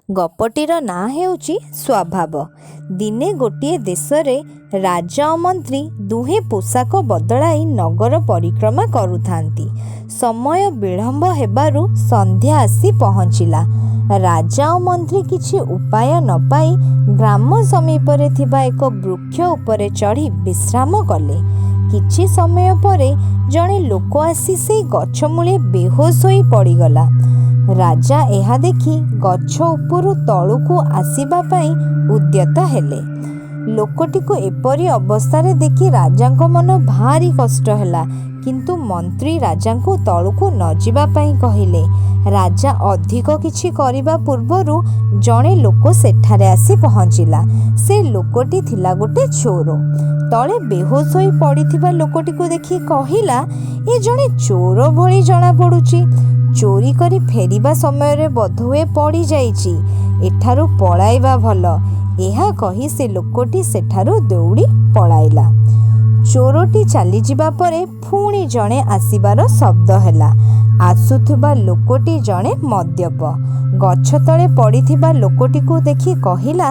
ଗପଟିର ନାଁ ହେଉଛି ସ୍ୱଭାବ। ଦିନେ ଗୋଟିଏ ଦେଶରେ ରାଜା ଓ ମନ୍ତ୍ରୀ ଦୁହେଁ ପୋଷାକ ବଦଳାଇ ନଗର ପରିକ୍ରମା କରୁଥାନ୍ତି। ସମୟ ବିଳମ୍ବ ହେବାରୁ ସନ୍ଧ୍ୟା ଆସି ପହଞ୍ଚିଲା। ରାଜା ଓ ମନ୍ତ୍ରୀ କିଛି ଉପାୟ ନ ପାଇ ଗ୍ରାମ ସମୀପରେ ଥିବା ଏକ ବୃକ୍ଷ ଉପରେ ଚଢ଼ି ବିଶ୍ରାମ କଲେ। କିଛି ସମୟ ପରେ ଜଣେ ଲୋକ ଆସି ସେଇ ଗଛମୂଳେ ବେହୋସ ହୋଇ ପଡ଼ିଗଲା। ରାଜା ଏହା ଦେଖି ଗଛ ଉପରୁ ତଳକୁ ଆସିବା ପାଇଁ ଉଦ୍ୟତ ହେଲେ। ଲୋକଟିକୁ ଏପରି ଅବସ୍ଥାରେ ଦେଖି ରାଜାଙ୍କ ମନ ଭାରି କଷ୍ଟ ହେଲା। କିନ୍ତୁ ମନ୍ତ୍ରୀ ରାଜାଙ୍କୁ ତଳକୁ ନ ଯିବା ପାଇଁ କହିଲେ। ରାଜା ଅଧିକ କିଛି କରିବା ପୂର୍ବରୁ ଜଣେ ଲୋକ ସେଠାରେ ଆସି ପହଞ୍ଚିଲା। ସେ ଲୋକଟି ଥିଲା ଗୋଟେ ଚୋର। ତଳେ ବେହୋସ ହୋଇ ପଡ଼ିଥିବା ଲୋକଟିକୁ ଦେଖି କହିଲା, ଏ ଜଣେ ଚୋର ଭଳି ଜଣାପଡ଼ୁଛି। ଚୋରି କରି ଫେରିବା ସମୟରେ ବୋଧହୁଏ ପଡ଼ିଯାଇଛି। ଏଠାରୁ ପଳାଇବା ଭଲ। ଏହା କହି ସେ ଲୋକଟି ସେଠାରୁ ଦୌଡ଼ି ପଳାଇଲା। ଚୋରଟି ଚାଲିଯିବା ପରେ ପୁଣି ଜଣେ ଆସିବାର ଶବ୍ଦ ହେଲା। ଆସୁଥିବା ଲୋକଟି ଜଣେ ମଦ୍ୟପ। ଗଛ ତଳେ ପଡ଼ିଥିବା ଲୋକଟିକୁ ଦେଖି କହିଲା,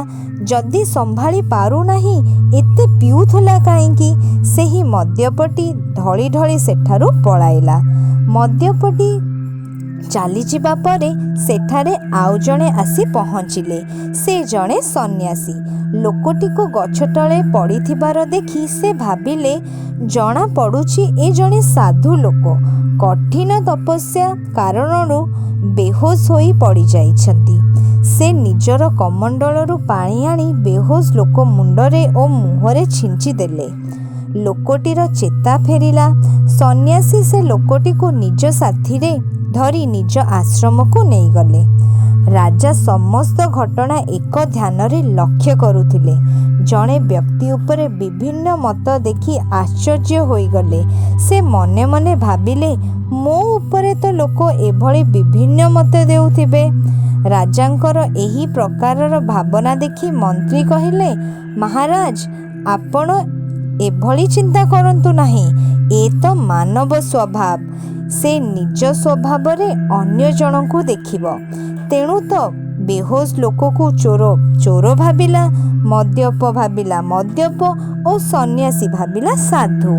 ଯଦି ସମ୍ଭାଳି ପାରୁନାହିଁ, ଏତେ ପିଉଥିଲା କାହିଁକି? ସେହି ମଦ୍ୟପଟି ଢଳି ଢଳି ସେଠାରୁ ପଳାଇଲା। ମଦ୍ୟପଟି ଚାଲିଯିବା ପରେ ସେଠାରେ ଆଉ ଜଣେ ଆସି ପହଞ୍ଚିଲେ। ସେ ଜଣେ ସନ୍ନ୍ୟାସୀ। ଲୋକଟିକୁ ଗଛ ତଳେ ପଡ଼ିଥିବାର ଦେଖି ସେ ଭାବିଲେ, ଜଣାପଡ଼ୁଛି ଏ ଜଣେ ସାଧୁ ଲୋକ। କଠିନ ତପସ୍ୟା କାରଣରୁ ବେହୋସ ହୋଇ ପଡ଼ିଯାଇଛନ୍ତି। ସେ ନିଜର କମଣ୍ଡଳରୁ ପାଣି ଆଣି ବେହୋସ ଲୋକ ମୁଣ୍ଡରେ ଓ ମୁହଁରେ ଛିଞ୍ଚି ଦେଲେ। ଲୋକଟିର ଚେତା ଫେରିଲା। ସନ୍ନ୍ୟାସୀ ସେ ଲୋକଟିକୁ ନିଜ ସାଥିରେ ଧରି ନିଜ ଆଶ୍ରମକୁ ନେଇଗଲେ। ରାଜା ସମସ୍ତ ଘଟଣା ଏକ ଧ୍ୟାନରେ ଲକ୍ଷ୍ୟ କରୁଥିଲେ। ଜଣେ ବ୍ୟକ୍ତି ଉପରେ ବିଭିନ୍ନ ମତ ଦେଖି ଆଶ୍ଚର୍ଯ୍ୟ ହୋଇଗଲେ। ସେ ମନେ ମନେ ଭାବିଲେ, ମୋ ଉପରେ ତ ଲୋକ ଏଭଳି ବିଭିନ୍ନ ମତ ଦେଉଥିବେ। ରାଜାଙ୍କର ଏହି ପ୍ରକାରର ଭାବନା ଦେଖି ମନ୍ତ୍ରୀ କହିଲେ, ମହାରାଜ, ଆପଣ ଏଭଳି ଚିନ୍ତା କରନ୍ତୁ ନାହିଁ। ଏ ତ ମାନବ ସ୍ୱଭାବ। ସେ ନିଜ ସ୍ୱଭାବରେ ଅନ୍ୟ ଜଣଙ୍କୁ ଦେଖିବ। ତେଣୁ ତ ବେହୋସ ଲୋକକୁ ଚୋର ଚୋର ଭାବିଲା, ମଦ୍ୟପ ଭାବିଲା ମଦ୍ୟପ ଓ ସନ୍ନ୍ୟାସୀ ଭାବିଲା ସାଧୁ।